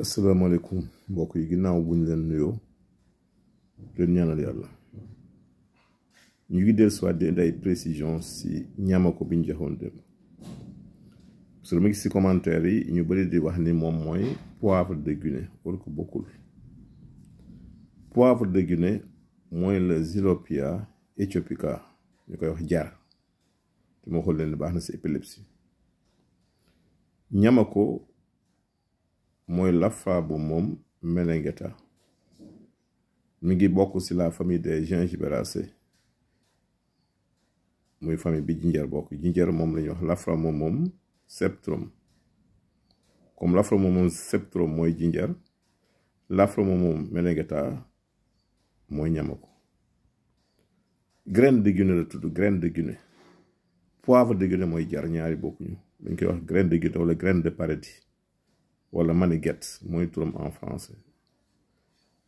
asalaamaaleykum mbokk yi ginnaaw buñ leen nuyoo leen ñaanal yàlla ñu ngi dellu soit di indi ay précision si ñamako bi ñu joxoon démb parce que dama gis si commentaire yi ñu bëri di wax ni moom mooy poivre de Guinée wala ko bokkul. Poivre de Guinée mooy le Xylopia éthiopica ñu koy wax jar te moo xool leen baax na si épilepsie. ñamako mooy l'Aframomum melegueta mi ngi bokk ci la famille des gingiberacées muy famille bi jinjar bokk jinjar moom la ñuy wax l'Aframomum septrum comme l'Aframomum septrum mooy jinjar l'Aframomum melegueta mooy ñamako. graine de Guinée la tudd graine de Guinée. Poivre de Guinée mooy jar ñaari bokkuñu dañ koy wax graine de Guinée wala graine de paradis wala melegueta mooy turam en français.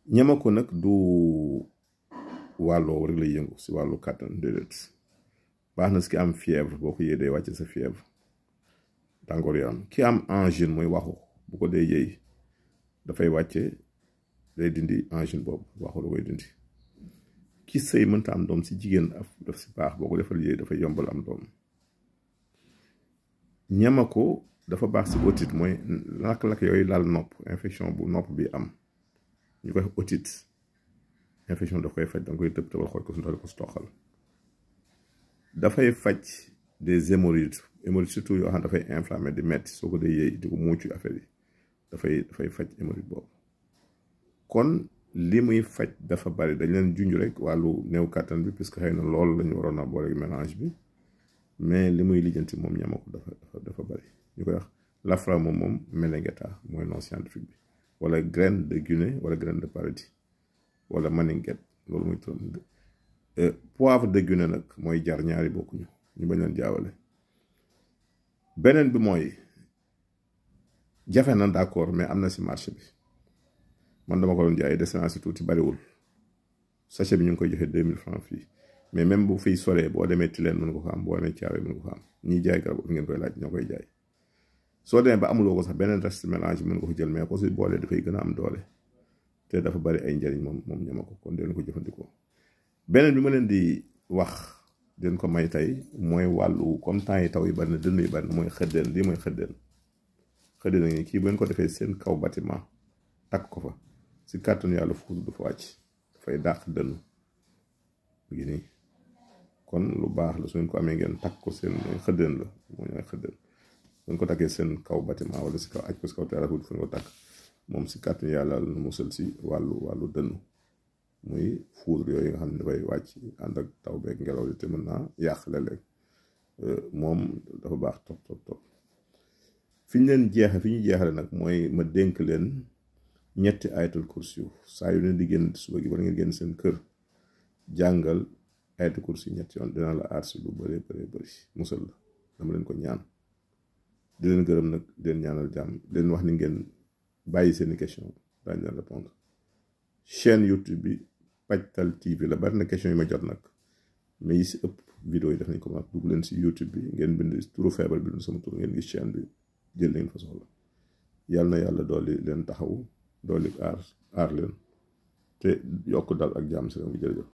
ñamako nag du wàlloo rek lay yëngu si wàllu kàttan déedéet baax na si ki am fièvre boo ko yee day wàcce sa fièvre tàngoor yaram ki am angine mooy waxu bu ko dee yëy dafay wàcce day dindi angine boobu waxu la koy dindi. ki sëy mënta am doom si jigéen daf si baax boo ko defal yëy dafay yombal am doom. ñamako dafa baax si otite mooy lakk-lakk yooyu laal nopp infection bu nopp bi am ñu koy otite infection daf koy faj danga koy tëb tëbal xool ko su ndox ko si toxal. dafay faj des hémorroïdes surtout yoo xam ne dafay inflammé di metti soo ko dee yëy di ko muucu affaire yi dafay faj hémorroïde boobu. kon li muy faj dafa bari dañ leen junj rek wàllu néew kàttan bi puisque xëy na loolu la ñu waroon a boole mélange bi mais li muy lijjanti moom ñamako dafa bari. ñu koy wax l'Aframomum melegueta mooy nom scientifique bi wala graine de Guinée wala graine de paradis wala maninguette loolu muy turam. Poivre de Guinée nag mooy jar ñaari bokkuñu ñu bañ leen jaawale. beneen bi mooy jafe na d'accord mais am na si marché bi man dama ko doon jaay des naa si tuuti bariwul sachet bi ñu ngi koy joxe 2000 francs fii mais même bu fiy soree boo demee Tilène mën nga ko am boo demee Thiaroye mën nga ko am ñiy jaay garab fi ngeen koy laaj ñoo koy jaay. soo demee ba amuloo ko sax beneen reste mélange mën nga ko jël mais ko si boole dafay gën a am doole te dafa bari ay njëriñ moom ñamako kon dee leen ko jëfandikoo. beneen bi ma leen di wax den ko may tey mooy wàllu comme temps yi taw yi bari na dënn yi bari na mooy xëddeen lii mooy xëddeen a ngi kii bu ngeen ko defee seen kaw bâtiment takk ko fa si kàttanu yàlla fuutu du fa wàcc dafay dàq dënn ngi nii kon lu baax la su ngeen ko amee ngeen takk ko seen xëddeen la moo ñooy xëddeen ngeen ko takkee seen kaw bâtiment wala si kaw aj ko si kaw terrasse fu ñu ko takk moom si kàttanu yàlla nu musal si wàllu dënn muy foudre yooyu nga xam ne dafay wàcc ànd ak taw beeg ngelaw li te mën naa yàq léeg-léeg moom dafa baax top fi ñu jeexale nag mooy ma dénk leen ñetti ayatul kursi saa yu leen di génn suba gi wala ngeen génn seen kër jàngal ayatul kursi ñetti yoon dina la aar si lu bëree bëri musal la dama leen ko ñaan di leen gërëm nag di leen ñaanal jàmm di leen wax ni ngeen bàyyi seeni question daañu leen répondre. chaîne YouTube bi Pajtal TV la bari na question yi ma jot nag mais yi si ëpp vidéo yi def nañ ko ma dugg leen si YouTube bi ngeen bind turu feebar bi sama tur ngeen gis chaîne bi jël leen fa soxla yàlla na yàlla dooli leen taxawu dooli aar leen te yokk dal ak jàmm si réew mi jërëjëf.